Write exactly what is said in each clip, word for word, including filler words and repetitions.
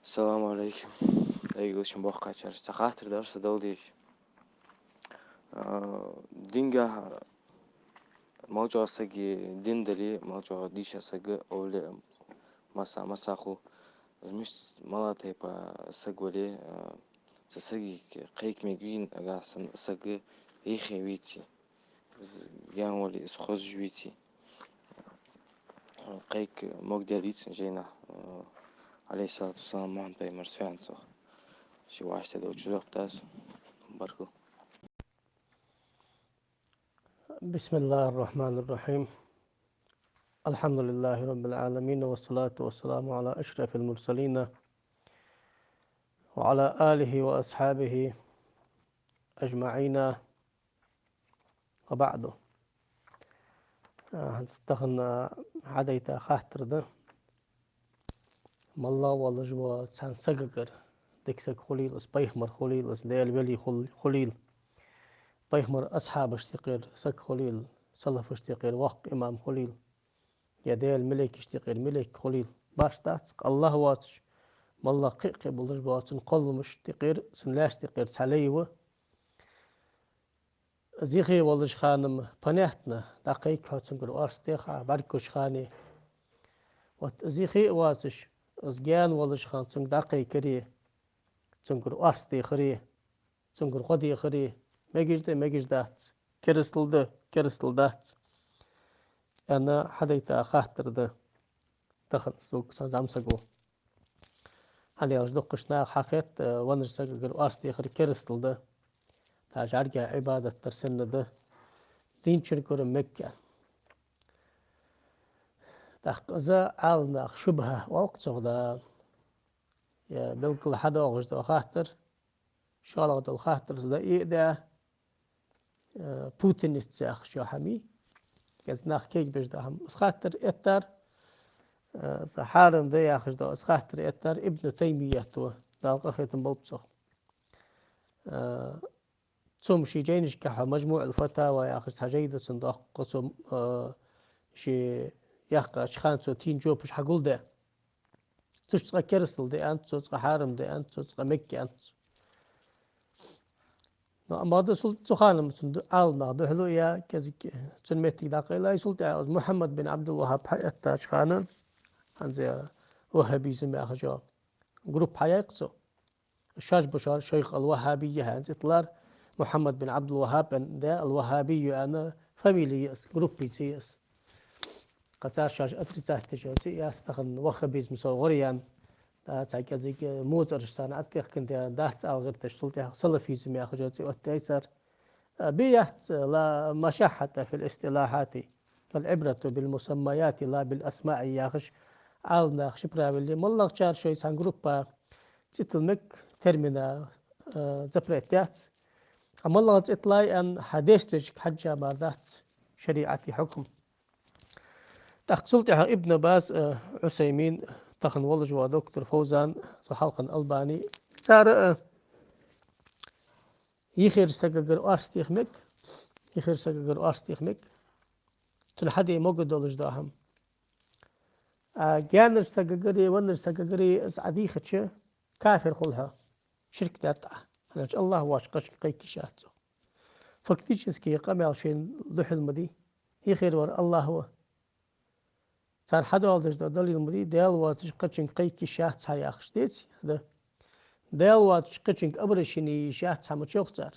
Салам Ӏалайкум. Эгла шун боккхачараш, цхьа хаттар дар са дала дезаш. А, дингахьа мел чӀоагӀа сага дин дале, мел чӀоагӀа дийша сага овле масса, масса хул. Из мишта мала тайпа саг вале, а, цу сагага кхайка мегий, нагахьа санна саг йихе веце, из гаьна вале, из хозаш веце. Кхайка могаде дийцад жайнахьа, э, Ӏалайхиссалату вассалам, Мухьаммад пайхамар, салам хилда цунна. Ши вӀашта долча жоп да из. Баркал. بسم الله الرحمن الرحيم. الحمد لله رب العالمين، والصلاة والسلام على أشرف المرسلين وعلى آله وأصحابه أجمعين. وبعد. А, хӀанз тахан, а, хьадайта хаттар да. МоллагӀа волаш вола цхьан сагагара, дика саг хулийла из, пайхамар хулийла из, Даьла вели хул-, хулийла, пайхамара асхьабашта юкъера саг хулийла, салафашта юкъера воккха имам хулийла, е Даьла малейкашта юкъера малейк хулийла, башха дац, АллахӀ воацаш, моллагӀа кхы а кхы а болаш бола цун кхолламашта юкъера, цун лаьшта юкъера цхьа лай ва. Из йихе волаш хана-м, понятно, дӀакхайка хьо цунгара орц де, хьа бӀаргагуш хана. Вот из йихе а воацаш, из гаьна волаш хана цунга дӀакхайкари, цунгара орц дехари, цунгара гӀо дехари, мегаш да, мегаш дац, керастал да, керастал дац, аьнна, хьадайта хаттар да. Тахан сога са зӀамсаго. ХӀана аьлча дуккхача наха хьахет, э, веннача сагагара орц дехар керастал да. Даже жӀаргех Ӏибадат дар санна да. Дийначунгара мег. ТӀаккха из Ӏаламнаха шубхьа оал-кх цох, да. Е белггала хьадоагӀаш дола хаттар, шоллагӀа дола хаттар из да, и а да, э, путаница яхаш йола хӀама я. КӀезига нах кегабеш дола хӀама. Из хаттар эттар, э, из хьарам да яхаш дола, из хаттар эттар Ибн Таймият ва, Дала къахетам болба цох. Э, цо-м ший жайнашка хьа МажмуӀул-Фатава яхаш цхьа жай да цун доккха, цо-м, э, ше яьккхача хана цо тина жопаш хьагулдаь. Цу чу цкъа керастал да аьннад цо, цкъа хьарам да аьннад цо, цкъа мег аьннад цо. Но амма да сул-, цу хана-м цун ду-, Ӏаламнаха духьала а яь, кӀезига цун моттиг дӀакъайлай, сул тӀехьа из Мухьаммад бин Ӏабдул-ВаххӀаб хьаэттача хана, хӀанз ваххабизм яхаш йола группа хьаяьккхай цо. Шоаш ба шоаш шайх ал-ВаххӀабий яхаш цӀи тиллар, Мухьаммад бин Ӏабдул-ВаххӀаб аьнна да, ал-ВаххӀабий аьнна фамили я из, группа я из. Кхы цар шоаш отрицать деш йола цӀи яц, тахан ваххабизм сов гӀоръяьнна, да, цхьа кӀезига моцараш царна ӀотӀатехкаш да, дац ала гӀерташ, сул тӀехьа салафизм яхаш йола цӀи оттаяьй цар. А, бе яц, ла машаххата фил истилахати, вал Ӏибрату бил мусаммаяти ла бил асмаи яхаш, Ӏаламнаха ши правило я. МоллагӀчар шоай цхьан группа цӀи тилла мег, термина, а, запрет яц. А моллагӀа цӀи тиллай аьнна хьа действечка хьежжа мара дац шариӀата хьукам. ТӀаккха цул тӀехьа Ибн Баз, э, Ӏусаймин, тахан волаш вола доктор Фовзан, цу хьалха Албани. Цар, э, йихерча сагагара орц деха мег, йихерча сагагара орц деха мег. Цунна хьаде могадолаш дола хӀама. А гаьнарча сагагареи веннача сагагареи из Ӏодийхача, кафир хул хьо, ширк даьд Ӏа. ХӀана аьлча АллахӀ воацача кхычунга кхайка йиш яц цох. Фактически къамаьл шоайна духьал ма дий. Йихер вар АллахӀ ва. Цар хьадоаладеш дола далил ма дий, Даьла воацача кхычунга кхайка йиш яц хьа яхаш, деций? Да. Даьла воацача кхычунга обращение е йиш яц хьа ма йоах цар.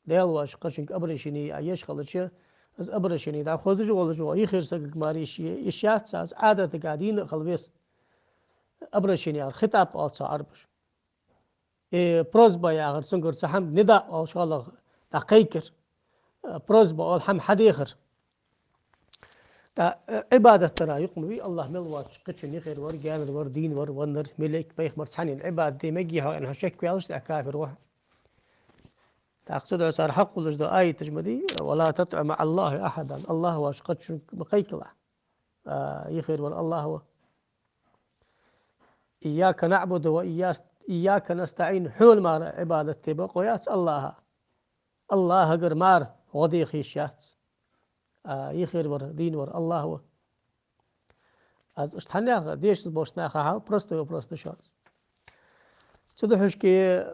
Даьла воацача кхычунга обращение е еш хилча, из обращение дӀахозаш волаш вола йихерча сагага мара йиш, йиш яц, из Ӏадатага дийна а хила веза. Обращение яхар хитӀаб оал цу Ӏарбаша. Э, просьба яхар цунгара цхьа хӀама, нидаъ оал шоллагӀа, дӀакхайкар. Э, просьба оал хӀама хьадехар. ТӀа, э, Ӏибадат дара юкъ ма вий, АллахӀ мел воацача кхычунна йихер вар, гаьнар вар, дийна вар, веннар, малейк, пайхамар, цхьаннена Ӏибадат де мегий хьогӀ аьнна хьо шекваьлча, тӀаккха кафир ва хьо. ТӀаккха цудухьа цар хьакхоллаш дола аяташ ма дий: «ولا تدع مع الله أحدا», АллахӀ воацача кхычунга ма кхайкалахь. А, йихер вар АллахӀ ва. «إياك نعبد وإياس-, إياك نستعين», хьона мара Ӏибадат де бокъо яц АллахӀа. АллахӀагара мара гӀо деха йиш яц. А, йихер вар, дийна вар АллахӀ ва. Аз иштта хьанех дешаш болча наха хьал простой вопрос да шоана. Цудухьа шке,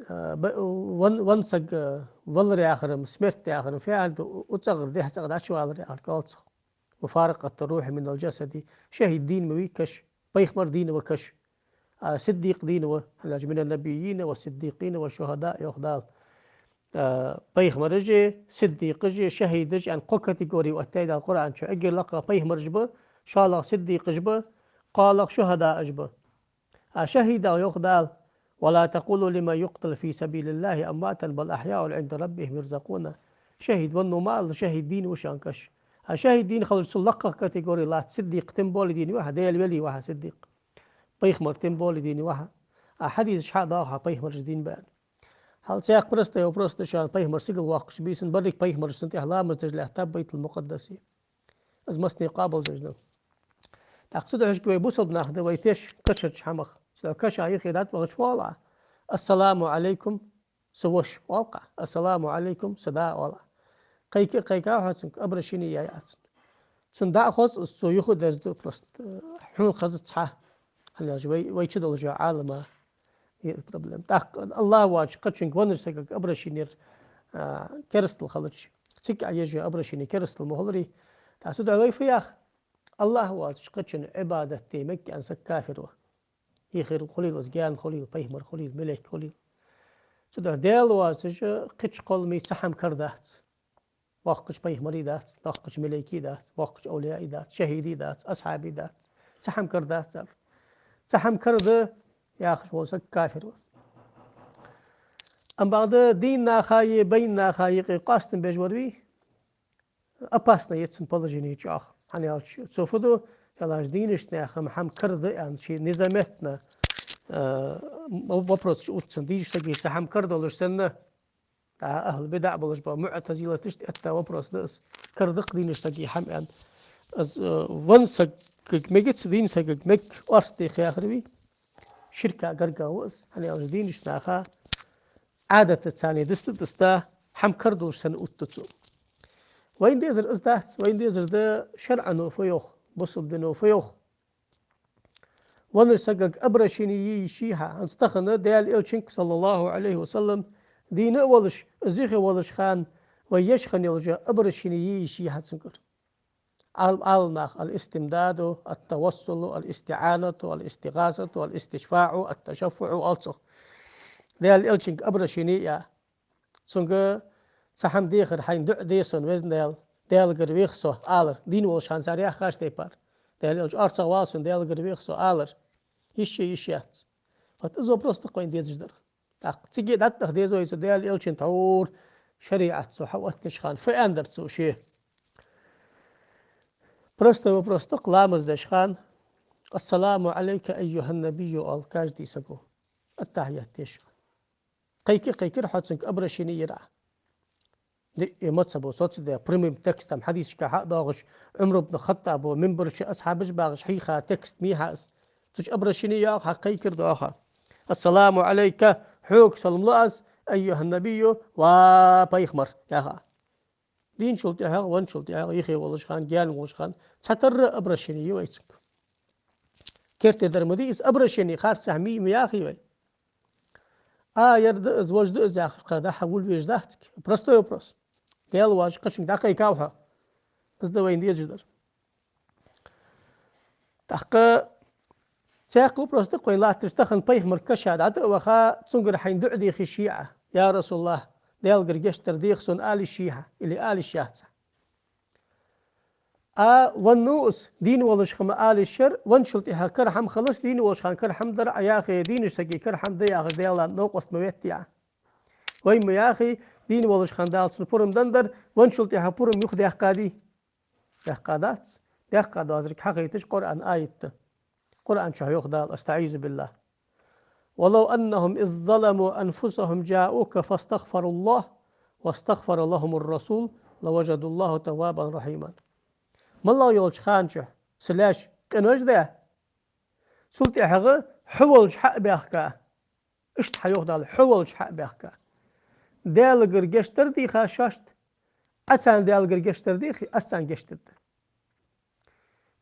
а, б-, ван-, ван саг, а, валар яхар-м, смерть яхар-м, фу яхар да, у-, у цӀагӀара дехьа цӀагӀа дӀачувалар яхар кӀалцах. مفارقة الروح من الجسد. Шахид дийна ма вий каша, пайхамар дийна ва каша. А, сиддикъ дийна ва, хӀана аьлча من النبيين والصديقين والشهداء йоах Дала. А, пайхамараши, сиддикъаши, шахидаши аьнна кхо категори оттаяьй Дала Къуръан чу. Эггара лакхагӀа пайхамараш ба, шоллагӀа сиддикъаш ба, кхоалагӀа шухӀадааш ба. А шахидах йоах Дала: ولا تقولوا لمن يقتل في سبيل الله أمواتا بل أحياء عند ربهم يرزقون. Шахид веннав ма алалаш, шахид дийна ва шоана каша. А шахид дийна хилча, цул лакхагӀа категори латт, сиддикъ тем более дийна ва хьа, Даьла вели ва хьа сиддикъ. Пайхамар тем более дийна ва хьа. А хьадисаш хьа а доагӀа хьа пайхамараш дийна ба аьнна. Хьал цхьаькха простой вопрос да шоана, пайхамар сигала воаккхаш бийсан, берригаш пайхамараш цунна тӀехьа ламаз деш лаьттаб Байтул-Мукъаддасе. Из массане къоабалдеш да. ТӀаккха цудухьа шке вай бусалба нах да, вай теш кашарча хӀамах. Цудухьа каша юхе дӀатӀавахача фу оал Ӏа? السلام عليكم, са воша, оал-кх Ӏа. السلام عليكم, са да, оал Ӏа. Кхайка а кхайкав хьо цунга, обращени яьй Ӏа цунна. Цунна дӀа а хоз из, цо юха а дерзаду, просто, э, хьона хезац хьа. ХӀана аьлча вай, вай чу долча Ӏалама я из проблема. ТӀаккха АллахӀ воацача кхычунга веннача сагага обращени яр, а, керастал хилча, цига Ӏа еш йола обращени керастал ма хулий. ТӀаккха цудухьа вай фу йоах? АллахӀ воацача кхычун Ӏибадат де мег аьнна саг кафир ва. Ихир хулийла из, гаьна хулийла, пайхамар хулийла, малайк хулийла. Цудухьа Даьла воацача кхыча кхолламий цхьа хӀама кара дац. Воккхача пайхамарий дац, воккхача малайкий дац, воккхача овлияий дац, шахӀидий дац, асхьабий дац. Цхьа хӀама кара дац цар. Цхьа хӀама кара да яхаш вола саг кафир ва. Амма бакъда дийна нахаи, байна нахаи юкъе къоастам беш вар вий, опасно я цун положени чӀоагӀа. ХӀана аьлча цо фу ду, селаш дийнача наьха хӀама кара да аьнна, ший незаметно, э, м-, вопрос чу увц цун, дийнача сага цхьа хӀама кара долаш санна, ТӀаккха ахӀлу бидаӀ болаш бола муӀтазилаташ тӀа этта вопрос да из. Кара да-кх дийнача сага хӀама аьнна. Из, э, венна сагага мегац, дийна сагага мег, орц де хьехар вий. Ширка гаргагӀа ва из. ХӀана аьлча дийнача наха Ӏадатаца царна диста-диста хӀама кара долаш санна увттац цо. Вайна дезар из дац, вайна дезар да шарӀо фу йоах, бусалба дино фу йоах. Веннача сагага обращени е йиш йий хьа? ХӀанз тахан Даьла Элчанга, صلى الله عليه وسلم, дийна а волаш, из юхе волча хана вай еш хинна йола обращени е йиш йий хьа цунгара? Ӏал-, Ӏаламнаха الاستمداد, التوسل, الاستعانة, الاستغاثة, الاستشفاع, التشفع оал цох. Даьла Элчанга обращени е я. Цунга цхьа хӀама дехар, хьайна дуӀа де сона, Веза Даьла, Даьлагара веха со, алар. Дийна волча хана цар яххача тайпара. Даьла Элча, орцагӀвала сона, Даьлагара веха со, алар. Йиш я, йиш яц? Вот из вопрос да-кх вайна дезаш дар. ТӀаккха цига дӀатӀадахьа деза вай цу Даьла Элчан тхьовра шариӀат цо хьаоттача хана фу аьннадар цо ше. Простой вопрос да-кх, ламаз деча хана: السلام عليك أيها النبي, оал каждый саго, аттахьият деча хана. Кхайка а кхайкар хьо цунга, обращени яр Ӏа. Диъ мазхӀабо соцадаь, прямым текстом хьадисашка хьа а доагӀаш, Ӏумар ибн Хаттаба минбара чу асхьабаш багӀаш хьийха текст мий хьа из? Цу чу обращени йоагӀа хьа, кхайкар доагӀа хьа: السلام عليك, хьога салам лу аз, أيها النبي, ва пайхамар, яха. Дийначул тӀехьагӀа, венначул тӀехьагӀа, юхе волча хана, гаьна волча хана, цхьатарра обращени я вай цунга. Керттера дар ма дий из, обращени харцахьа мий ма яхий вай. А, ер да из, вож да из яхаш, кхы дӀа-хьа вувла везаш дац-кх. Простой вопрос. Даьла воацача кхычунга дӀакхайкав хьо. Из да вайна дезаш дар. ТӀаккха цхьаькха вопрос да-кх вай латташ: тахан пайхамара каша дӀатӀа а ваха, цунгара хьайна дуӀа деха йиш йий Ӏа? Я РасулаллахӀ, Даьлагара гешт дар деха сона, ала йиш йий хьа или ала йиш яц хьа? А, веннав из, дийна волча хана ала йиш яр, венначул тӀехьагӀа кара хӀама хилац, дийна волча хана кара хӀама дар Ӏа яхе, дийнача сага кара хӀама да яхаш, Даьла новкъост ма веттий Ӏа. Вай ма яхий, дийна волча хана Дала цунна пурам деннадар, венначул тӀехьагӀа пурам юха даьккхадий? Даьккха дац. Даьккха доазарг хьахайташ Къуръан аят да. Къуръан чу йоах Дала, أستعيذ بالله: ولو أنهم إذ ظلموا أنفسهم جاءوك فاستغفروا الله واستغفر لهم الرسول لوجدوا الله توابا رحيما. МоллагӀа йолча хана чу са лаьш къинош даь, цул тӀехьагӀа хьо волча хьа а баьхка, иштта хьайоах Дала, хьо волча хьа а баьхка, Даьлагара гешт дар дийха шоашта, Ӏа царна Даьлагара гешт дар дийхе, Аз царна гешт дергда.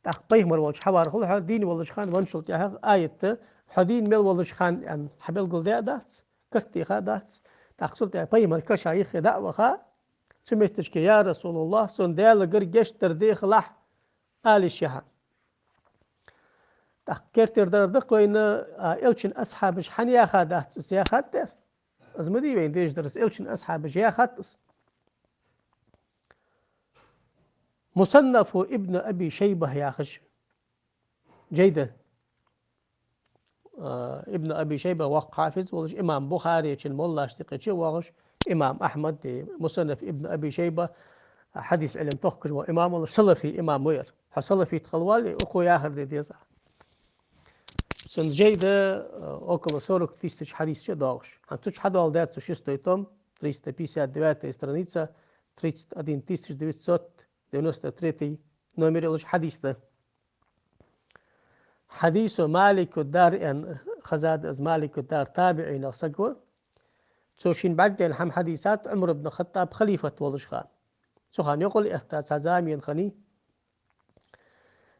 ТӀаккха пайхамар волча хьавар хул хьо, дийна волча хана, венначул тӀехьагӀа, аят да, хьо дийна мел волча хана, аьнна, хьабелгалдаь а дац, карт а теха а дац. ТӀаккха цул тӀехьагӀа пайхамар каша юххе дӀа а ваха, цу метташка: «Я РасулаллахӀ, сона Даьлагара гешт дар дехалахь», — ала йиш яхь. ТӀаккха керттера дар да-кх вайна, а, Элчан асхьабаша хӀана яьха дац из, яьхад дер. Из ма дий вайна дезаш дар, из Элчан асхьабаша яьхад из. Мусаннафу Ибн Аби Шайба яхаш жай да. А, Ибн Аби Шайба воккха хьафиз волаш, имам Бухаречун моллашта юкъе чу а воагӀаш, имам Ахьмад, и Мусаннаф Ибн Аби Шайба, а, хьадис Ӏилма тохкаш вола имам волаш, салафи имам ва ер. Хьо салафит хила вале, укхо яхар де деза. Цун жай да, а, около сорок тысяч хьадис чу а доагӀаш. ХӀанз цу чу хьадоаладаьд цо шестой том, триста пятьдесят девятая страница, тридцать один тысяча девятьсот девяносто третий номер йолаш хьадис да. Хьадису Малику Дар, аьнна, хезад из, Малику Дар табиӀинех саг ва. Цо шийна бӀаргадайна хӀама хьадийцад Ӏумар ибн Хаттаб халифат волаш хана. Цу хана йокъал этта цхьа зама енна хиннай.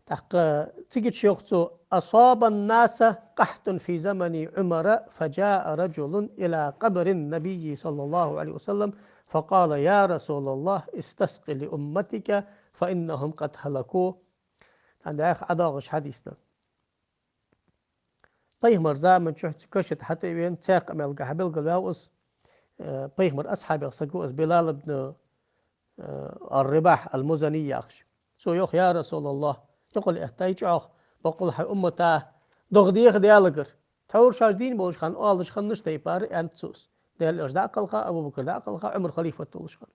ТӀаккха цига чу йоах цо: «أصاب الناس قحط في زمن عمر، فجاء رجل إلى قبر النبي صلى الله عليه وسلم، فقال: يا رسول الله، استسق لأمتك، فإنهم قد هلكوا». ТӀаккха дӀаьха ӀодоагӀаш хьадис да. Пайхамара заман чухь цхьа каша тӀа хьатӀа а вена, цхьаькха мел гахьа белгалваьв из, э, пайхамара асхьабех саг ва из, Билал ибн, э, ар-Рибахь ал-Музани яхаш. Цо йоах: «Я РасулаллахӀ, йокъал эттай чӀоагӀа, боккъала хьай уммата догӀа деха Даьлагара. Тхьовра шоаш дийна болча хана оалаш хиннача тайпара», — аьннад цо из. Даьла Элча дӀа а кхелха, Абу-Бакр дӀа а кхелха, Ӏумар халифат волаш хана.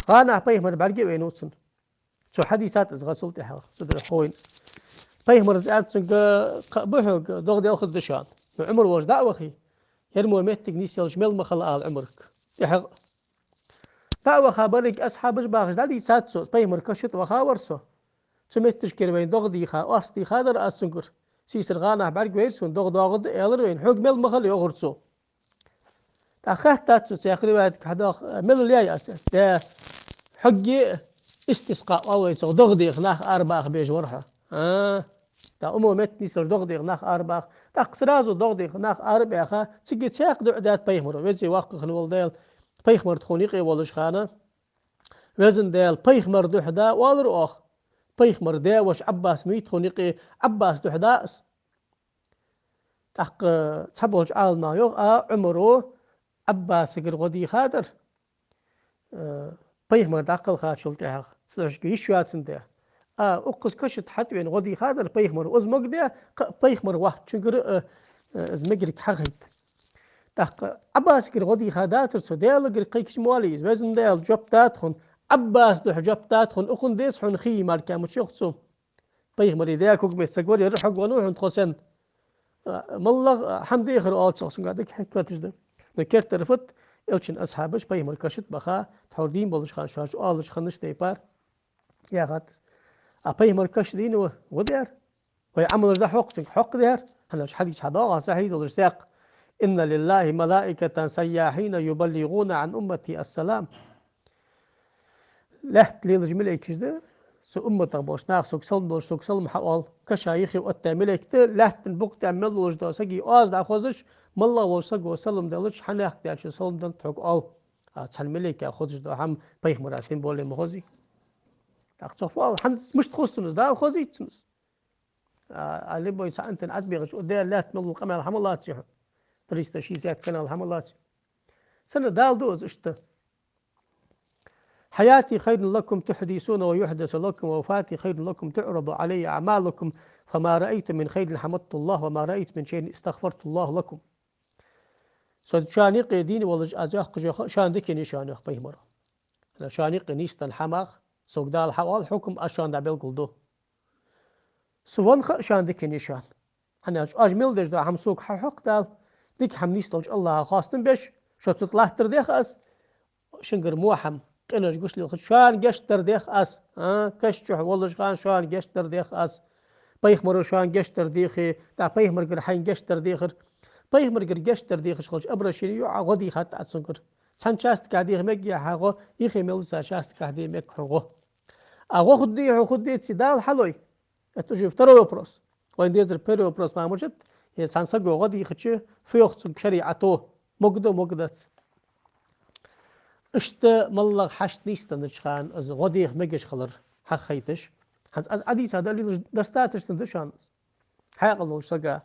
ГӀанахьа пайхамар бӀарга а вайнав цунна. Цо хьадийцад из гӀа цул тӀехьагӀа, цу дера ховйина. Пайхамара из аьннад цунга: «Кхаъ ба хьога, догӀа дала хургда шоана. Ну, Ӏумар волча дӀа а вахе, ер мо моттиг нийсъелча мел ма хила», — ала Ӏумарга. ТӀехьагӀа дӀа а ваха, берригаш асхьабаш бахаш дӀадийцад цо, пайхамара каша тӀа ваха вар со. Цу метташкара вайна догӀа дийха, орц дийхадар аз цунгара. Сийсара гӀанахьа бӀаргавайра сона, догӀа доагӀаргда аьлар вайна, хьога мел ма хила, йоахар цо. ТӀаккха хаьттад цо цхьаькха риваятага хьадоагӀа, мел лай аз. Де, хьогге истискъа оал вай цох, догӀа деха нах арабаха безаш вар хьо. А, тӀаккха умма метта нийсъелча догӀа деха нах арабаха. ТӀаккха сразу догӀа деха нах арабаьха, цига цхьаькха дуӀа даьд пайхамара, веза воккха хинна вола Даьла, пайхамар тхона юкъе волча хана. Веза Даьла, пайхамара духьа да, оалар оаха. Пайхамара даь-воша Ӏаббас ма вий тхона юкъе, Ӏаббаса духьа да из. ТӀаккха цхьаболча Ӏаламнаха йоах, а, Ӏумара Ӏаббасагара гӀо дийхадар, э, пайхамар дӀакхелхачул тӀехьагӀа, цу дешашка йиш йоацандаь. А, укхаза каша тӀа хьатӀавена гӀо дийхадар пайхамара, из могадаь, кхы а пайхамар воацачунгара, э, э, из мегарг хьахайта. ТӀаккха Ӏаббасагара гӀо дийхадацар цо, Даьлагара кхайкаш ма валий из, веза Даьла, жоп да тхона, Ӏаббаса духьа жоп да тхона, укхунна деза хьона хий, мара кхы а ма чух цо. Пайхамара даь-когаметта саг вар ер, хьога венав хьона тхо санна. А, моллагӀа, а, хӀама дехар оал цох, цунга дика хьекаташ да. Но керттера фуд, Элчан асхьабаш пайхамара каша тӀа баха, тхьовра дийна болча хана шоаш оалаш хиннача тайпара яхад. А пайхамара каша дийна ва, ва дер. Вай Ӏамалаш дӀахьокх цунга, хьокх дер. ХӀана аьлча хьадис хьадоагӀа сахьихь долаш сакх: «إن لله ملائكة سياحين يبلغون عن أمتي السلام». Лаьтта лелаш малейкаш да, са умматах болча наха сога салам далаш, сога салам хьаоал, каша юхе оттадаь малейк да, лаьттан букъа тӀа мел долаш дола сага оаз дӀахозаш, моллагӀа волча саго салам делча, хьанехк даьчо салам деннад хьога оал. А цхьан малейка хозаш дола хӀама пайхамара тем более ма хозий. ТӀаккха цох фу оал, хӀанз мишта хоза цунна из, Дала хозийт цунна из. А, а, любой цхьа антенна ӀотӀабехача, укх Даьла лаьтта мел дола къамаьл хӀама лаций хьона? Триста шестьдесят канал хӀама лаций? Цунна Дала ду из иштта: «حياتي خير لكم تحدثون ويحدث لكم، ووفاتي خير لكم تعرض علي أعمالكم، فما رأيت من خير حمدت الله، وما رأيت من شر استغفرت الله لكم». Со шоана юкъе дийна волаш аз йоаккхаш йола ха шоана дикане я шоана, йоах пайхамара. ХӀана аьлча шоана юкъе нийсденна хӀамах сога Дала хьаоал хьукам, аз шоана дӀабелгалду. Со венна ха шоана дикане я шоана. ХӀана аьлча оаш мел деш дола хӀама сога хьахьокх Дала, дика хӀама нийсдолча АллахӀа хоастам беш, шо цу тӀа латтар дех аз, шунгара во хӀама, къинош гуш лелхача, шоана гешт дар дех аз, а, каша чухь волаш хана шоана гешт дар дех аз. Пайхамара шоана гешт дар дехе, тӀаккха пайхамарагара хьайна гешт дар дехар. Пайхамарагара гешт дар дехаш хилча, обращени ю, Ӏа гӀо дийхад Ӏа цунгара. Цхьан частагахь деха мегаргья хьа гӀо, юхе мел долча частагахь де мег хьона гӀо. А гӀо хургдий, хьона хургдеций, Дала хьалой. Это уже второй вопрос. Вайна дезар первый вопрос ма мужит, Цхьан саго гӀо дийхача, фу йоах цунга шариӀато, мегаргда, мегаргдац. Иштта моллагӀа хьашт нийсденнача хана из гӀо деха мегаш хилар хьахайташ. ХӀанз аз Ӏадийца далилаш достаточно да шоана. Хьаькъал долча сага,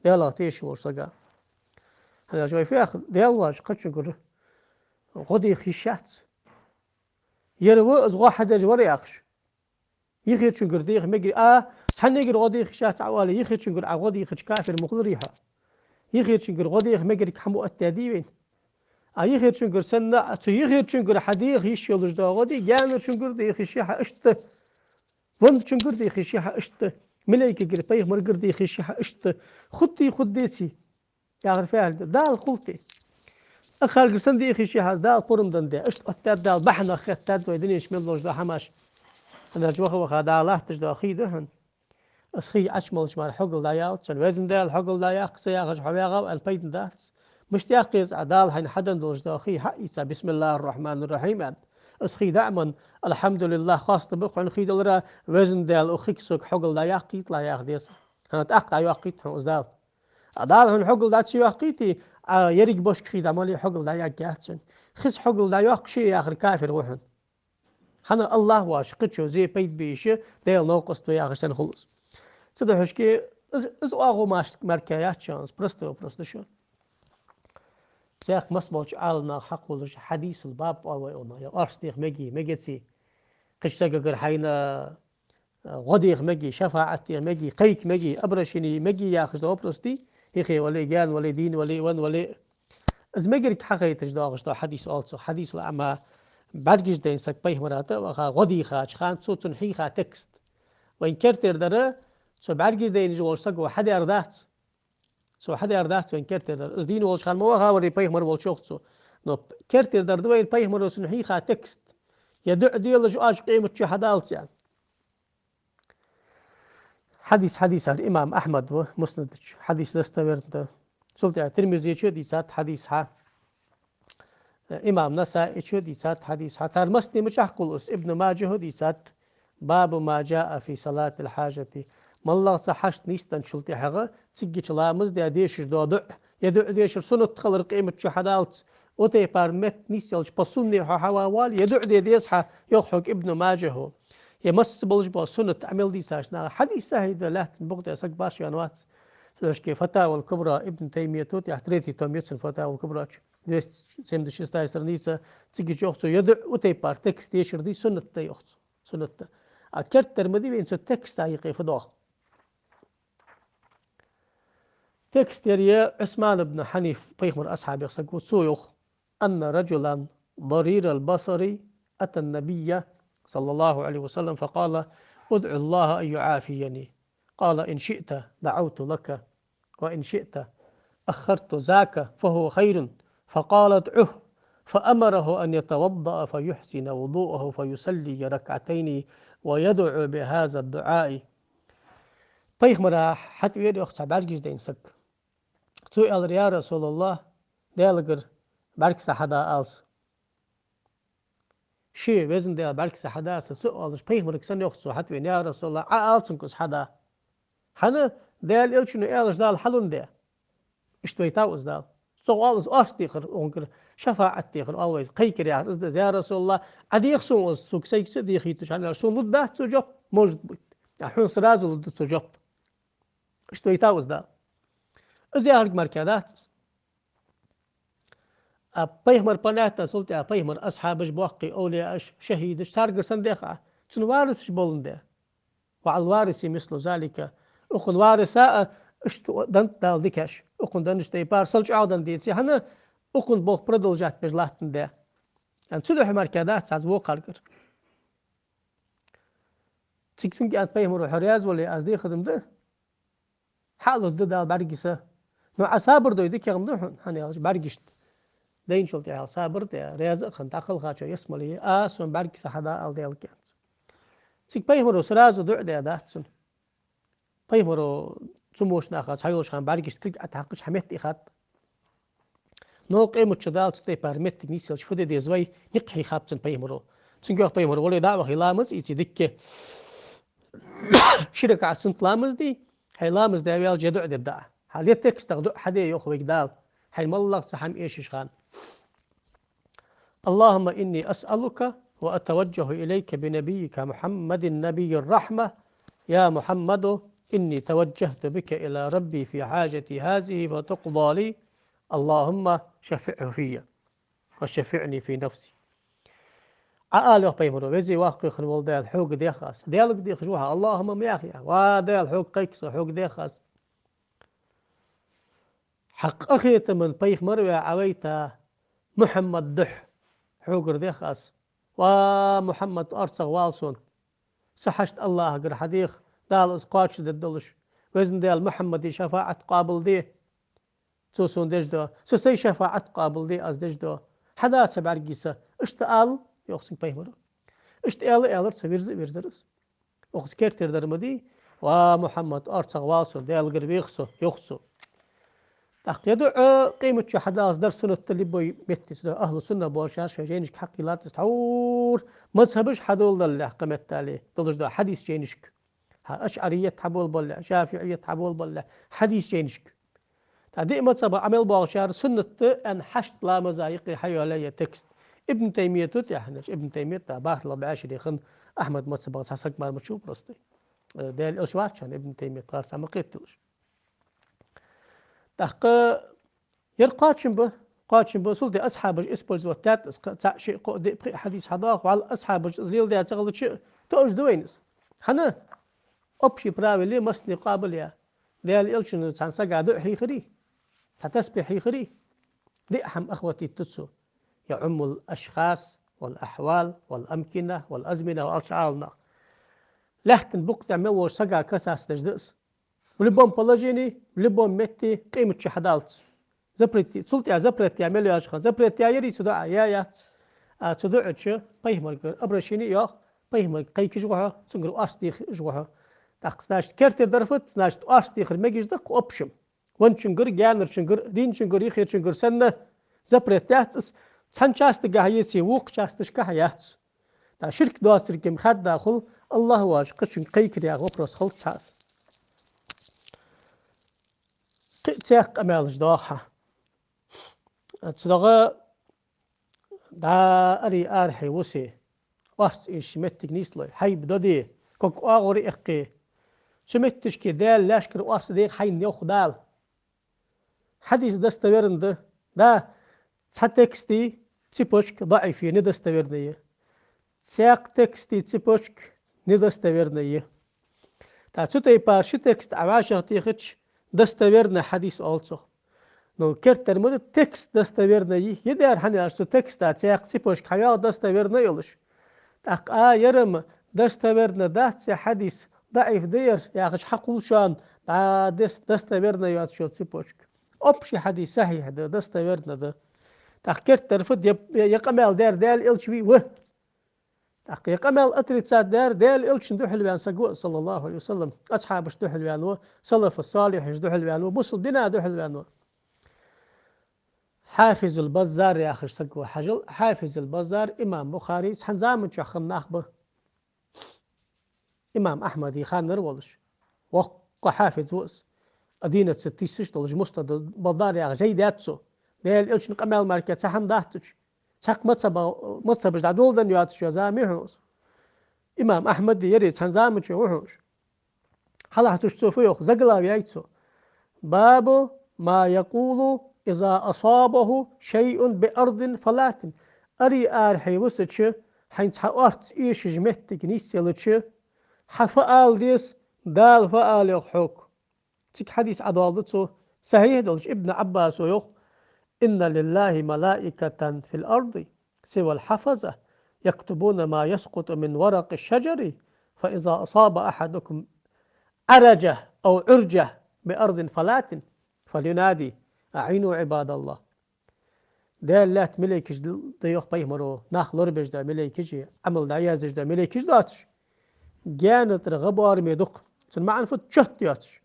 Даьлах тешаш волча сага. ХӀана аьлча вай фу йоах, Даьла воацача кхычунгара гӀо деха йиш яц. Ер ва из гӀо хьадеш вар яхаш. Юхерчунгара деха мегий, а, цхьаннегара гӀо деха йиш яц Ӏа оале, юхерчунгара Ӏа гӀо дийхача кафир ма хуларий хьо. Юхерчунгара гӀо деха мегарг хьа ма оттадаьдий вайна. А юхерчунгара санна, а цу юхерчунгара хьадеха йиш йолаш дола гӀо дий, гаьнарчунгара деха йиш я хьа иштта. Венначунгара деха йиш я хьа иштта. Малейкагара, пайхамарагара деха йиш я хьа иштта. Худдий, худдеций. Яхар фу аьлча, Дала хул те. Ахаргара санна деха йиш я хьа, Дала пурам денна да. Иштта оттадаьд Дала, бахьанах хеттад вай дунен чу мел долаш дола хӀамаш. ХӀана аьлча ваха-ваха Дала латташ дола хий да хьона. Из хий Ӏочу молча мара хьогал дӀаялац шоана. Везан Даьла, хьогал дӀаяккха, ца яхаш хьо вагӀа ва аьнна пайда дац. Мишта яккха еза Ӏа, Дала хьайна хьаденна долаш дола хий хьаийца, «Бисмиллахир-рахманир-рахим» аьнна. Из хий дӀа а менна, «Алхьамдулиллахь, хоастам ба хьона хий далара, Везан Даьла, укх хига сога хьогал дӀаяккхийталахь» яха деза. ХӀана, тӀаккха дӀайоаккхийт хьона из Дала. А Дала хьона хьогал дӀа ца йоаккхийте, Ӏа еррига бошка хий дӀа мел е хьогал дӀаяргьяц цунна. Хица хьогал дӀайоаккхаш яхар кафир ва хьона. ХӀана, АллахӀ воацача кхычо зе пайда бе йиш я, Даьла новкъост ва яхаш санна хул из. Цудухьа шке, из, из оагӀув мара-, мара-кх яц шоана, из простой вопрос да шоана. Цхьаькха массаболча Ӏаламнаха хьакхоллаш хьадисул баб оал вай цунах, е орц деха мегий, мегаций. Кхыча сагагара хьайна гӀо деха мегий, шафаӀат деха мегий, кхайка мегий, обращени мегий яхаш дола вопрос дий, юхе вале, гаьна вале, дийна вале, венна вале. Из мегарг хьахайташ доагӀаш дола хьадис оал цох, хьадисул аӀма, бӀаргаш дайна саг пайхамара тӀа а ваха, гӀо дийхача хана цо цунна хьийха текст. Вайна керттера дар, цу бӀаргаш дайна волча саго хьадаьр дац. Цо хьадаьр дац вайна керттера дар. Из дийна волча хана ма вахаварий пайхамар волча, йоах цо. Но керттера дар да вайна пайхамаро цунна хьийха текст. Е дуӀа делаш Ӏа къематчу хьадаллалца аьнна. Хьадис, хьадисар имам Ахьмад ва Муснада чу. Хьадис достоверный да. Цул тӀехьа Тирмизечо дийцад хьадис хьа. Имам Насаичо дийцад хьадис хьа. Цар массане ма чӀоагӀа хул из. Ибн Маджахо дийцад. باب ما جاء في صلاة الحاجة. МоллагӀа цхьа хьашт нийсденначул тӀехьагӀа, цигача ламаз де дешаш дола дуӀа, е дуӀа дешар суннат хилар къематчу хьадаллалца, цу тайпара метта нийсъелча по сунне хьо хьаваь вале, е дуӀа де деза хьа, йоах хьога Ибн Маджахо. Е масса болаш бола суннат Ӏамал дийцача наха. Хьадис сахьихь да, лаьттан букъа тӀа саг башха ваьнна вац. Цудухьа Фатавал Кубра, Ибн Таймията тӀехьа третий том я цун Фатавал Кубра чу, двести семьдесят шестая страница, цигача йоах цо, е дуӀа цу тайпара текст дешар дий, суннат да йоах цо. Суннат да. А керттера ма дий вайна цу текста юкъе фу доагӀа. Текст ер я: Ӏусман ибн Хьаниф, пайхамара асхьабех саг ва, цо йоах: أن رجلا ضرير البصر أتى النبي صلى الله عليه وسلم فقال: ادع الله أن يعافيني. قال: إن شئت دعوت لك، وإن شئت أخرت ذاك فهو خير. فقال: ادعه. فأمره أن يتوضأ فيحسن وضوءه فيصلي ركعتين ويدعو بهذا الدعاء. Пайхамара хьатӀавера, йоах, цхьа бӀаргаш дайна саг. Цо аьлар: «Я РасулаллахӀ, Даьлагара бӀаргса хьада ала са». Ше, Везан Даьла, бӀаргса хьада ала са, ца оалаш, пайхамарга санна, йоах цо, хьатӀавена: «Я РасулаллахӀ, Ӏа ала цунга из хьада». ХӀана, Даьла Элчано аьлча, Дала хьалун де. Иштта вайтав из Дала. Цо оал из орц дехар, укхунгара шафаӀат дехар оал вай, кхайкар яхар из да из: «Я РасулаллахӀ, Ӏа деха сона из, сога сайга ца дехийта уж», хӀана аьлча сона лургдац цо жоп, может быть. А хьона сразу лургда цо жоп. Иштта вайтав из Дала. Из яхарг мара-кх дац из. А пайхамар, понятно, цул тӀехьа пайхамара асхьабаш, боккхий овлияаш, шахӀидаш, царгара санна дех Ӏа. Цун варисаш боландаь. وعلى الوارث مثل ذلك. Укхун вариса а иштта деннад Дала дикаш. Укхун деннача тайпара сел чӀоагӀа денна деце, хӀана, укхун болх продолжать беш латтандаь. ЯӀни цудухьа мара-кх дац из вокхаргара. Цига цунга аьннад пайхамаро: «Хьо раьза вале, аз дехар ма да. Хьа а лургда Дала бӀаргса. Но Ӏа сабар дой дикагӀа ма да хьона, хӀана аьлча бӀаргашта дайначул тӀехьагӀа сабар де, раьза а хинна, дӀакхалхачоа ялсмале е, а сона бӀаргса хьада ала Даьлага», аьннад цо. Цига пайхамаро сразу дуӀа даь дац цунна. Пайхамаро цу моча наха цхьайолча хана бӀаргашта кулг ӀотӀахьекхача хьаметта ихад. Но къематчу Дала цу тайпара меттиг нийсъелча фу де деза вай, никъ хьийхаб цунна пайхамаро. Цунга йоах пайхамаро: «Вале, дӀа а вахе, ламаз ийце дикка. Ши ракаӀат суннат ламаз де, хьай ламаз даь ваьлча е дуӀа дергда Ӏа». Хьа ле текстах дуӀа хьаде, йоах вайга Дала, хьайна моллагӀа цхьа хӀама эшаш хана. اللهم إني أسألك وأتوجه إليك بنبيك محمد نبي الرحمة، يا محمد إني توجهت بك إلى ربي في حاجتي هذه فتقضى لي، اللهم شفعه في وشفعني في نفسي. Ӏа ала, йоах пайхамаро, веза воккха хинна вола Даьла, хьога дех аз. Даьлага дехаш ва хьо, اللهم ма яхий, ва Даьла, хьога кхайк со, хьога дех аз. Хьа къахетама пайхамар ваь Ӏавайта Мухьаммада духьа хьогара дех аз. Ва Мухьаммад, орцагӀвала сона. Са хьашт АллахӀагара хьадеха, Дала из кхоачашдергдолаш. Веза Даьла, Мухьаммада шафаӀат къоабалде, цо сона деш дола. Са сай шафаӀат къоабалде, аз деш дола. Хьада ца бӀаргий са. Иштта ала, йоах цунга пайхамаро. Иштта аьлар, аьлар, цо вирза а вирзар из. Укхаза керттера дар ма дий: ва Мухьаммад, орцагӀвала сона, Даьлагара вех со, йоах цо. ТӀаккха ер дуӀа къематдийнахьа хьадаллалца дар суннат да любой метте. Цудухьа ахӀлу сунна болчар шоай жайнашка хьакхийллад из. Тхьовра мазхӀабаш хьадоладалалехь, кхыметтел долаш дола хьадис жайнашка. Хьа ашӀарият хьаболабалалехь, шафиӀият хьаболабалалехь, хьадис жайнашка. ТӀаккха диъ мазхӀабах Ӏамал боагӀачар суннат да аьнна, хьашт ламаза юкъе хьайоалаяь я текст. Ибн Таймия тӀа тӀехьанаш, Ибн Таймия тӀа бахарла бӀаьшере хинна Ахьмад мазхӀабах цхьа саг мара ма вац просто. Э, Даьла Элча вац шоана Ибн Таймия, тхар цхьа ма кхеталаш. ТӀаккха ер кхоачам ба, кхоачам ба, цул тӀехьа асхьабаша использовать даьд из, кхы цхьа, шиъ, кхоъ, диъ, пхиъ хьадис хьадоагӀа, валлахӀи, асхьабаша из леладаь ца хилча, тоъаш да вайна из. ХӀана? Общий правило массане къоабалъяь. Даьла Элчано цхьан сага дуӀа хьийхарий, цхьа тасбихь хьийхарий, диъ хӀама охватить ду цо: يعم الأشخاص والأحوال والأمكنة والأزمنة, аьлча Ӏаламнаха. Лаьттан букъа тӀа мел волча сага касаться деш да из. В любом положении, в любом метте къематдийнахьа хьадаллалца. Запрет, цул тӀехьа запрет яь мел йоацаш хана, запрет яьярий цу дуӀа? Яь яц. А цу дуӀа чу пайхамарагара обращени йоах, пайхамарага кхайкаш ва хьо, цунгара орц дехаш ва хьо. ТӀаккха, значит, керттера дар фуд, значит, орц дехар мегаш да-кх общем. Венначунгара, гаьнарчунгара, дийначунгара, юхерчунгара санна запрет яц из. Цхьан частагахьа еце, вокха часташкахьа яц. ТӀаккха ширк доацилга-м хадда хул, АллахӀ воацача кхычунга кхайкар яха вопрос хилац цхьа из. Кхы а цхьаькха къамаьлаш доагӀа хьа. Цудухьа дӀа арий арахье вусе, орц эшаш моттиг нийслой, хьайба доде, ког оагӀув эккхе. Цу метташка Даьла лаьшкара орц деха хьайна, йоах Дала. Хьадис достоверни да. Да, цхьа текста цепочка даӀиф я, недостоверни я. Цхьаькха текста цепочка недостоверни я. ТӀаккха цу тайпара ши текст Ӏа вӀашагӀтехача, достоверни хьадис оал цох. Ну, керттера ма да, текст достоверни я. Е дера хӀана аьлча, цу текста цхьаькха цепочка хьайоагӀа достоверни йолаш. ТӀаккха а ер-м достоверни дац, е хьадис даӀиф да ер яхаш хьакхувл шоана, дӀа дес-, достоверни йоацаш йола цепочка. Общий хьадис сахьихь да, достоверни да. ТӀаккха керттера фуд, е, е, е къамаьл дер Даьла Элча вий? Ва. ТӀаккха е къамаьл отрицать дер Даьла Элчана духьалваьнна саг ва, صلى الله عليه وسلم, асхьабашта духьалваьнна ва, салафу салихьашта духьалваьнна ва, бусалба дина духьалваьнна ва. Хьафизул Баззар яхаш саг ва. Хьажал, Хьафизул Баззар имам Бухаре цхьан заман чухь хинна нах ба. Имам Ахьмада ханнара волаш. Воккха хьафиз ва из. Одиннадцать тысяч долаш Муснад Баззар яха жай даьд цо. Даьла Элчан къамаьл мара кхы цхьа хӀама дац цу чу. Цхьаккха мазхӀаба-, мазхӀабаш дӀадоладенна йоацаш йола зама я хьона из. Имам Ахьмада ер цхьан заман чу ва хьона уж. Хьалхашка цо фу йоах, заглавие яьй цо: باب ما يقول إذا أصابه شيء بأرض فلاة. Арий арахье висача, хьайна цхьа орц эшаш моттиг нийсъелча, хьа фу ала деза, Дала фу ала йоах хьога. Цига хьадис Ӏадоаладу цо, сахьихь долаш. Ибн Ӏаббаса йоах: إن لله ملائكة في الأرض سوى الحفظة يكتبون ما يسقط من ورق الشجر، فإذا أصاب أحدكم عرجة أو عرجة بأرض فلاة فلينادي: أعينوا عباد الله. Даьла лаьтта малейкаш да, йоах пайхамаро, нах лорабеш дола малейкаш, Ӏамал дӀаяздеш дола малейкаш доацаш. Гаьна тӀара гӀа боараме дукха. Цун маӀан фуд? Чот йоацаш.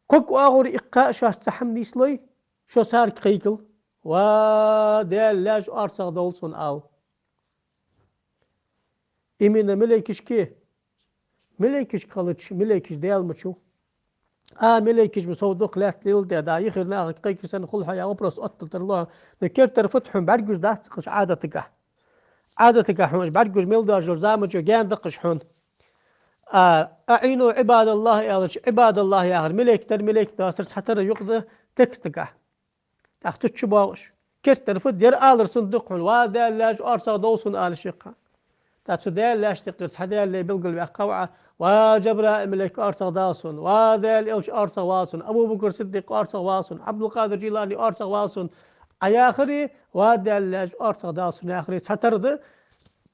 Ког оагӀур иккха а шоашца цхьа хӀама нийслой, шо царга кхайкал: ва Даьла лаьш, орцагӀдовла сона, ала. Именно малейкашка? Малейкашка хилча, малейкаш Даьла ма вий. А, малейкаш ма сов дукха лаьтта лелде, да, йихира нахага кхайкар санна хул хьо яха вопрос оттадар лохьа. Но керттера фуд хьона бӀаргагуш дац укхаза Ӏадатагахь. Ӏадатагахь хьона уж бӀаргагуш мел доажалур заманчо гаьна даккхаш хьона. А, «أعينوا عباد الله» аьлча, «عباد الله» яхар малейк дар, малейк доацар цхьатарра юкъе да текстагахь. ТӀаккха цу чу боагӀаш. Керттера фуд, ер алар суннат да-кх хьона, ва Даьла лаьш, орцагӀ дов сона ала шийх. ТӀаккха цу Даьла лаьшта юкъера цхьа Даьла лай белгалваьккха ва Ӏа, ва Жабраил малейк, орцагӀ дала сона, ва Даьла элча, орцагӀ вала сона, Абу Бакр Сиддикъ, орцагӀ вала сона, Ӏабдулкъадир Жийлани, орцагӀ вала сона, Ӏа яхари, ва Даьла лаьш, орцагӀ дала сона яхари цхьатарра да.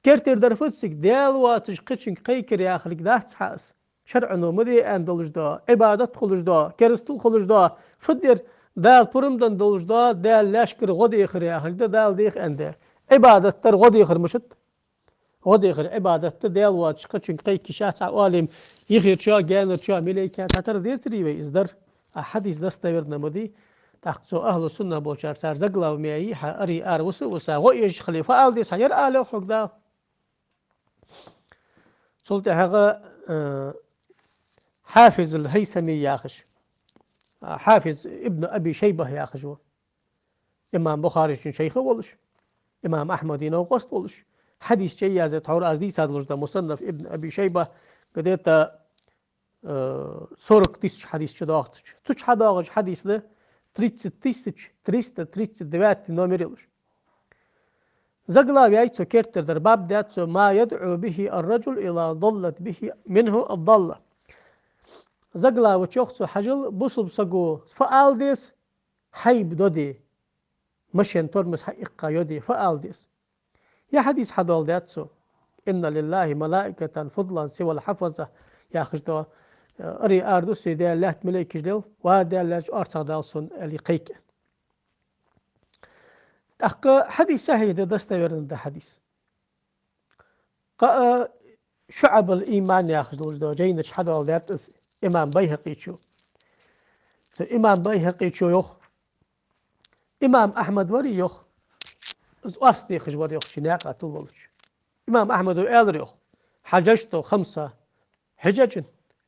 Керттера дар фуд цига, Даьла воацаш кхычунга кхайкар яхилга дац хьа из. ШарӀо ма де аьнна долаш да, Ӏибадат хулаш да, керастал хулаш да, фуд ер, Дала пурам денна долаш да, Даьла лаьшкара гӀо дехар яхилга да, Дала дех аьнна да. Ӏибадат дар гӀо дехар мишта да? ГӀо дехар Ӏибадат да, Даьла воацаш кхычунга кхайка йиш яц, цхьа оалам, йихирчоа, гаьнарчоа, малейкаша цхьатарра децарий вай из дар? А хьадис достоверно ма дий. ТӀаккха цу ахӀлу суннах болчар цар заглавие ма яй хьа, аре ара вуса а вуса, гӀо эшаш хиле, фу ала деза хьа, ер ала йоах хьога Дала. Цул тӀехьагӀа, э, Хьафиз аль-ХӀайсами яхаш, а, Хьафиз ибн Аби Шайба яхаш ва. Имам Бухарийчун шайх а волаш, имам Ахьмада новкъост а волаш, хьадис чуяздаь, тхьовра аз дийца долаш да Мусаннаф ибн Аби Шайба, где-то, э, сорок тысяч хьадис чудоагӀаш. Цу чу хьадоагӀаш хьадис да тридцать тысяч триста тридцать девятый номер йолаш. Заглавие яьй цо, керттера дар, баб даьд цо: «ما يدعو به الرجل إذا ضلت به منه الضالة». Заглавие чу йоах цо: хьажал, бусалба саго фу ала деза, хьайба доде, машен тормоз хьаиккха йоде, фу ала деза. Ер хьадис хьадоаладаьд цо: «إن لله ملائكة فضلا سوى الحفظة», яхаш да, аре ара дусий Даьла лаьтта малейкаш лел, ва Даьла лаьш, орцагӀ дала сона, аьле кхайка. ТӀаккха хьадис сахьихь да, достоверно да хьадис. Кхы а «ШуӀабул-Иман» яхаш долаш да, жайна чу хьадоаладаьд из имам БайхӀакъичо. Цу имам БайхӀакъичо йоах, имам Ахьмад вар йоах, из орц дехаш вар йоах, ший наькъа тилла волча. Имам Ахьмада аьлар йоах: «حججت خمس حجج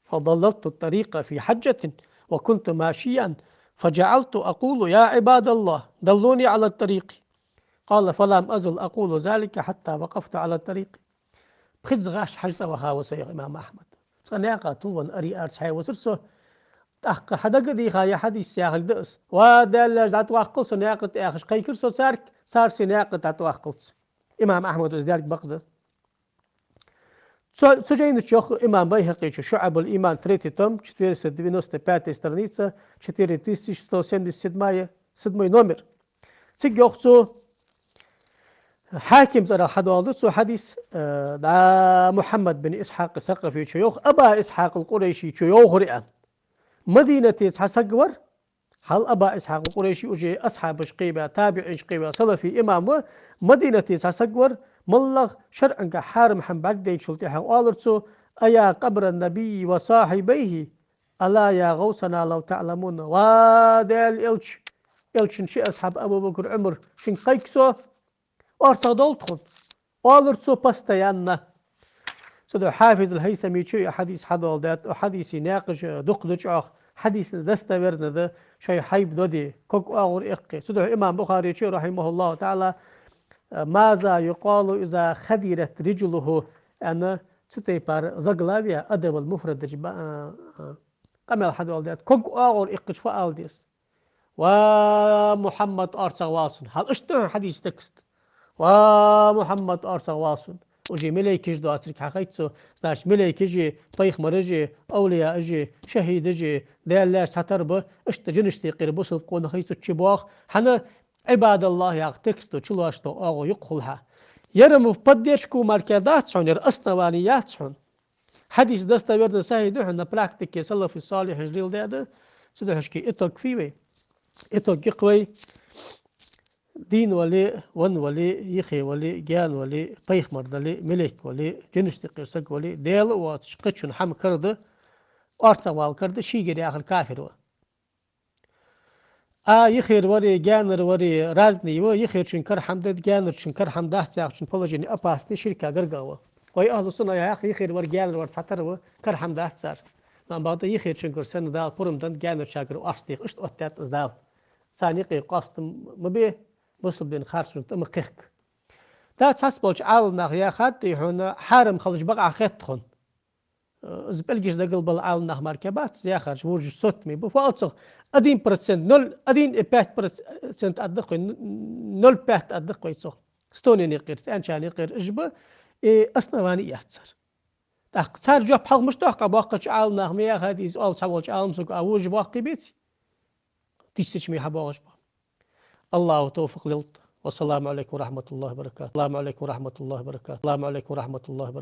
فضللت الطريق في حجة وكنت ماشيا فجعلت أقول: يا عباد الله، دلوني على الطريق. قال: فلم أزل أقول ذلك حتى وقفت على الطريق». Пхезза гӀаш хьажцӀа ваха ва со, йоах имам Ахьмад. Цкъа наькъа тилла венна аре ара цхьаь висар со. ТӀаккха хьадагадийха ер хьадис яхилга да из. Ва Даьла лаьш, дӀатӀаваккхал со наькъа тӀа, яхаш кхайкар со царга, цар сай наькъа тӀа дӀатӀаваккхалца. Имам Ахьмада из даьлга бакъда. Цу, цу жайна чу йоах имам БайхӀакъичо, «ШуӀабул-Иман», третий том, четыреста девяносто пятая страница, четыре тысячи сто семьдесят седьмая, седьмой номер. Цига йоах цо, Хьакима цӀерагӀа хьадоаладу цо хьадис, э, да, Мухьаммад бин Исхьакъ Сакъафичо йоах, Аба Исхьакъ аль-Къурайшичо йоахар аьнна. Мадинате цхьа саг вар, хьал Аба Исхьакъ аль-Къурайши уже асхьабашка кхебаь, табиӀинашка кхебаь, салафий имам ва, Мадинате цхьа саг вар, моллагӀа шарӀагахь хьарам хӀама бӀаргадайначул тӀехьагӀа оалар цо: «أيا قبر النبي وصاحبيه، ألا يا غوثنا لو تعلمون». Ва Даьла элча, элчан ши асхьаб Абу Бакр, Ӏумар, шуга кхайка со, орцагӀ довла тхона, оалар цо постоянно. Цудухьа Хьафиз аль-ХӀайсамичо ер хьадис хьадоаладаьд, укх хьадиса наькъаш дукха да чӀоагӀа, хьадис достоверно да, шоай хьайба доде, ког оагӀур эккхе. Цудухьа имам Бухарийчо, رحمه الله تعالى, «ماذا يقال إذا خدرت رجله» аьнна, цу тайпара заглавие Адабул-Муфрадачу ба-, а, а, къамаьл хьадоаладаьд, ког оагӀур эккхача фу ала деза. «Ва Мухьаммад, орцагӀ вала сона». Хьал иштта да хьона хьадиса текст. «Ва Мухьаммад, орцагӀ вала сона». Уже малейкаш доацилга хьахайт цо, значит, малейкаши, пайхамараши, овлияаши, шахӀидаши, Даьла лаьш цхьатарра ба, иштта жинашта юкъера бусалба къонахий цу чу боагӀа. ХӀана, «Ӏибадаллахь» яха текста чулоацаш дола оагӀув юкъе хул хьа. Ер мо поддержка мара дац хьона, ер основани яц хьона. Хьадис достоверно сахьихь да хьона, на практике салафу-салихьинаша леладаь да, цудухьа шки итог фу я вай? Итог я-кх вай: дийна вале, венна вале, йихе вале, гаьна вале, пайхамар дале, малейк вале, жинашта юкъера саг вале, Даьла а воацаш кхычун хӀама караде, орцагӀвала караде, шийгара яхар кафир ва. А йихера вари, гаьнара вари разный ва, йихерчун кара хӀама да, гаьнарчун кара хӀама дац яхачун положени опасный, ширка гаргагӀа ва. Вай ахӀлу сунна яхар, йихера вар, гаьнара вар цхьатарра ва, кара хӀама дац цар. Амма бакъда йихерчунгара санна Дала пурам денна, гаьнарчагара орц деха, иштта оттадаьд из Дала. Царна юкъе къоастам ма бе, бусалба дина харцонна тӀа ма кхехка. ТӀаккха цхьацца болча Ӏаламнаха яхад хьона, хьарам хилча бакъахьа хет хьона. Из пӀелгаш дагал бала Ӏаламнах мара кхы бац, яхараш, вожаш соттаме ба. Фу оал цох, один процент, ноль один и пять процент аргда-кх вай, ноль пять аргда-кх вай цох. Стонен юкъера, цӀенчарна юкъера уж ба, и основани яц цар. ТӀаккха цар жоп хьалха мишта дохк, боккхача Ӏаламнаха ма яхад из, оал цхьаволча Ӏаламсаго, а вожаш боккхий беций? Тиссача ма хьабоагӀаш ба. АллахӀа товфикъ лолда. والسلام عليكم ورحمة الله وبركاته. السلام عليكم ورحمة الله وبركاته. السلام عليكم ورحمة الله وبركاته.